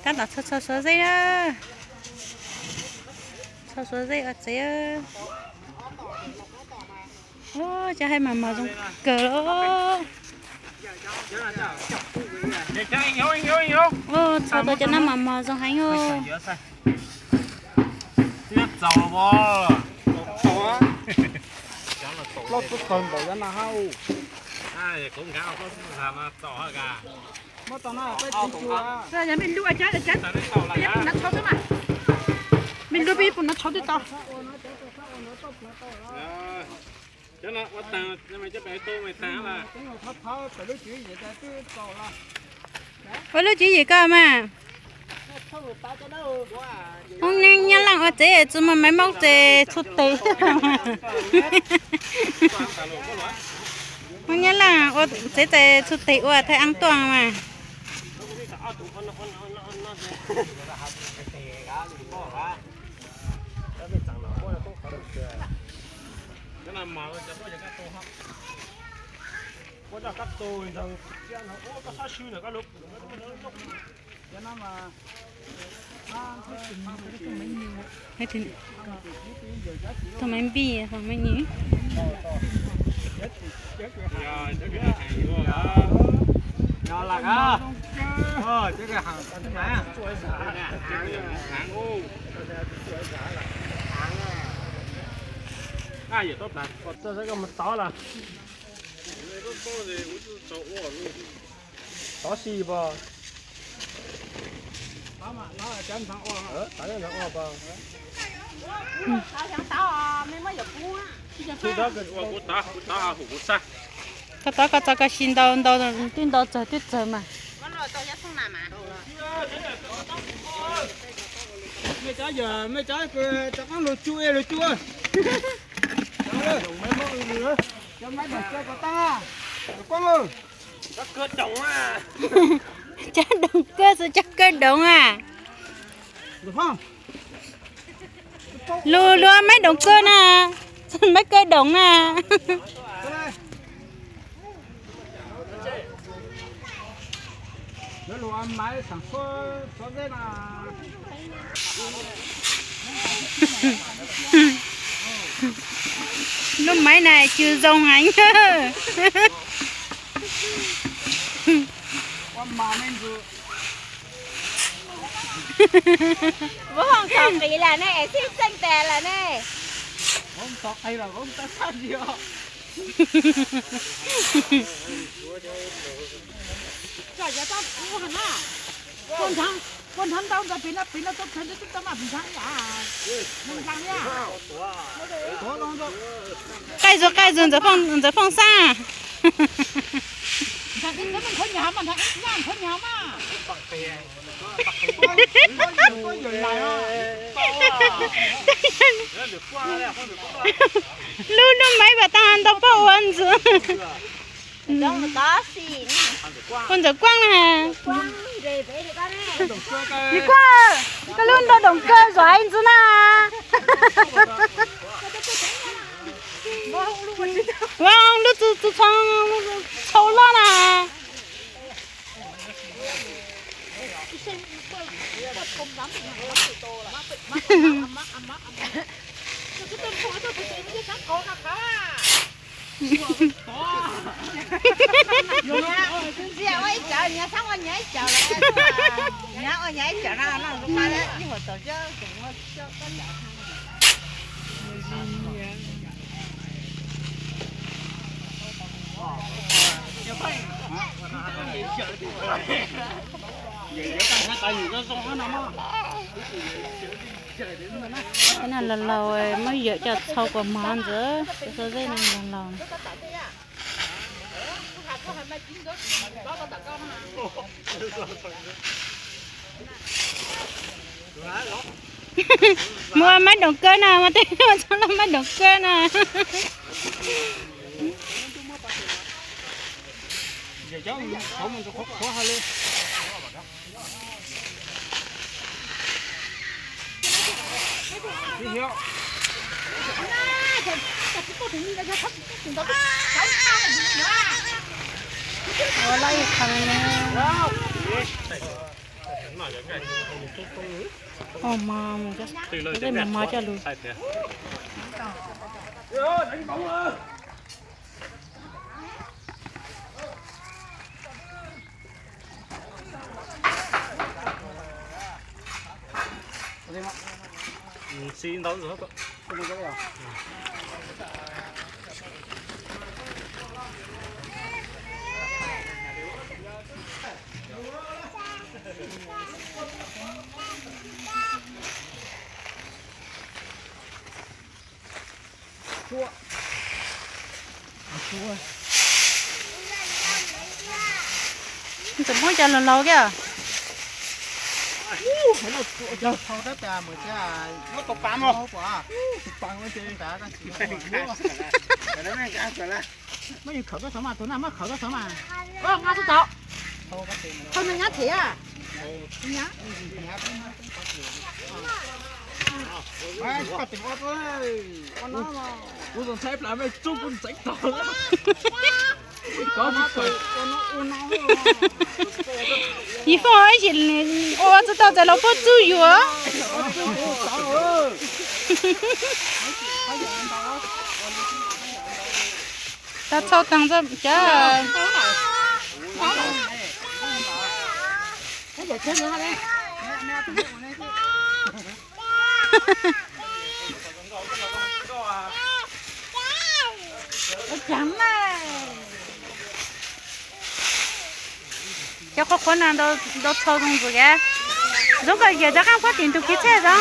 Tab tom txhau txhau suav zeb na. Txhau suav zeb ua tsev. Cov haib mas mos zoo kawg los. Txhau tau cov nab mas mos zoo heev. Mej lub peb pum no tshau twb tau. Ua lub tswv yim koj mas. Hmoob Nyab Laj ua tsev tsis muaj Maiv Moob ces txhua tes. Hmoob Nyab Laj ua tsev ces txhua tes ua thaij eeb tuaj mas. Tus Maiv Npij, Maiv Npij. Tov si pog. Koj tov koj txo koj si ntau ntau twb ntau txawg twb txawg mas. Mej cov yawg, mej cov rov qaab lug tsu, lug tsu. Cov maiv doom ko taab, cov doom kawg xwb, cov kawg doom a. Lug lug maiv doom kawg na, maiv kawg doom na. Lub maiv na cw zoo heev. Muab hoo txhos qis lawm ne, es sib txeej tas lawm ne. Qaij zug qaij zug Ntxawm Fooj, Ntxawm Fooj Xab. Lub lub maiv pas taag ntau pab ua ntxwv. Ua Ntxawm Kuab na. Kuab, koj lub ntau doom kawg zom hais ntxwv na. Ua lub txu txu txhau loj na. Ntxiag ua ib cawv, nyias xaab ua nyias ib cawv lawm, nyias ua nyias ib cawv na, no ib huam tau cov. Los laus laus muab yawm coj txhau kuas mog ntxwv, cov xua zeb no laus laus. Muaj maiv doom kawg na, muaj tej muaj txhua lub maiv doom kawg na. Ua loj ib qho ne. Oj, mas mus coj, tej mas mas coj lus. Txawm muab cov laus laus kiag. Muab yus khawm koj xov mas, tus na muab khawm koj xov mas. Nqa xub tau. Thau nws nyab them. Kuv tus ntxhais plam me tub kuv ntxeev tau. Yim Fooj ib sim ua tsis tau txais los puab txuj yus. Tau txhau taag cas. Cov qhuav qhuav no ntau txhau zoo ntxim kev. Zoo kawg, yog rov qaab puab tim ntug kev txhij zoo.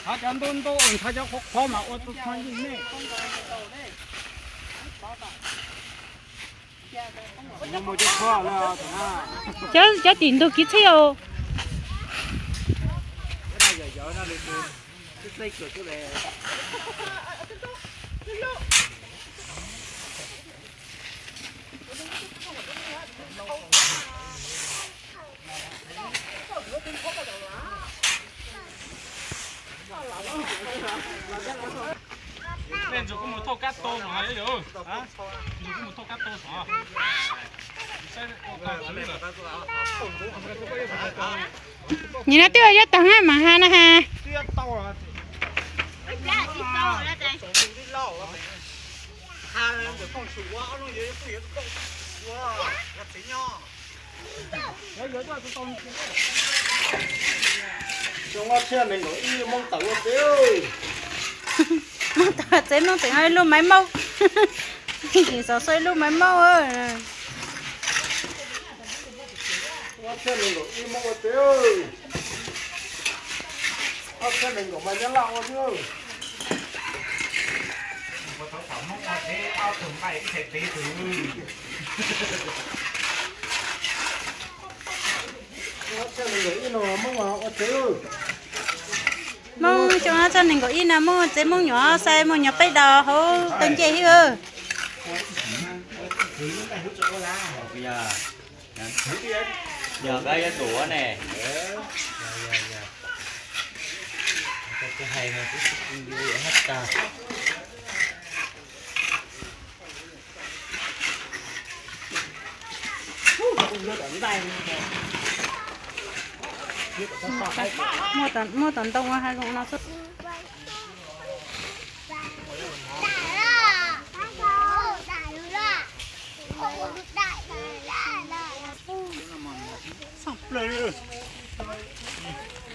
Ntxhab cov ntau ntau, ntxhab cov qhuav qhuav mas ua tau txhua yim ne. Cov, cov tim ntug kev txhij os. Nim no twb yuav taag mas has na has. Xyoo ob txhiab nees nkaum ib Moob tawm ua tsev. Moob tawm tsev, Moob tseem ua ib lub maiv mauj. Tseem xav xav ib lub maiv mauj. Ob txhiab nees nkaum ib Moob ua tsev. Ob txhiab nees nkaum mas Nyab Laj ua xwb. Ob txhiab nees nkaum ib no Moob ua tsev. Moob xyoo ob txhiab nees nkaum ib no Moob ua tsev, Moob nyuam sai, Moob nyuam peb daus hauv tau ncej hib. Yog koj yuav tus ne. Muaj tom ntoo ua hav zoov no xwb.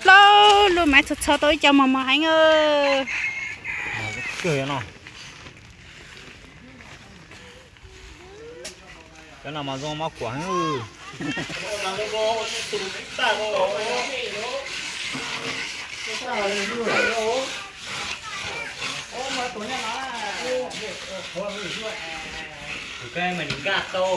Plaub lub maiv txhua txhua tau ib co mos mos heev. Cov no mas zoo mov kuam heev. Tus koj mas nws nkaj tau.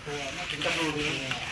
tuag, muab tsis nrog luag li.